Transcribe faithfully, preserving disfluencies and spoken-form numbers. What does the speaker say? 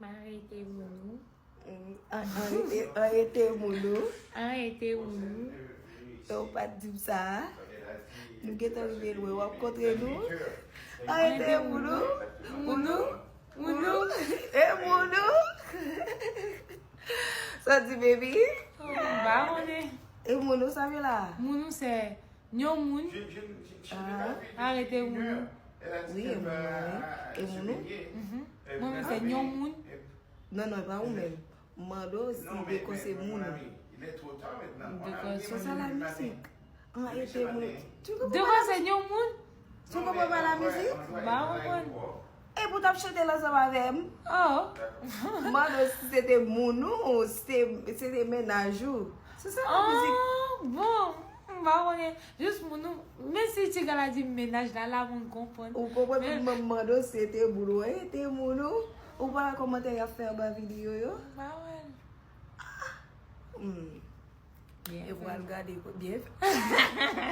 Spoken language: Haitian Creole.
Arete moun ou. Arete moun ou. Arete moun ou. E w pa t di m sa. Nou gentan rive lwen, w ap kontre nou. Arete moun ou. Moun ou. Moun ou. E moun ou. Sa di, baby? M pa konnen. E moun ou sa vle la? Moun ou se yon moun. Arete moun ou. Wi, e moun ou. E moun ou. Mwen menm se yon moun. Non, non, e pa ou menm. M mande w si Deko se moun ou. Deko se Sa la mizik. Arete moun ou. Deko se yon moun. Tu konprann pa la mizik? M pa konprann. E pou t ap chante l ansanm avè m? Oh. M mande w si se te moun ou, si se te mennaj ou. Se sa la mizik. Oh, bon. M pa konnen. Jis moun ou. Men si ti gala di mennaj la, la moun konprann. Ou konprann pou m mande w si se te moun ou, e te moun ou. Ou pa wè kòmantè y ap fè anba videyo yo? M pa wè. Hmm. Byen E pou fè. Al gade byen fè.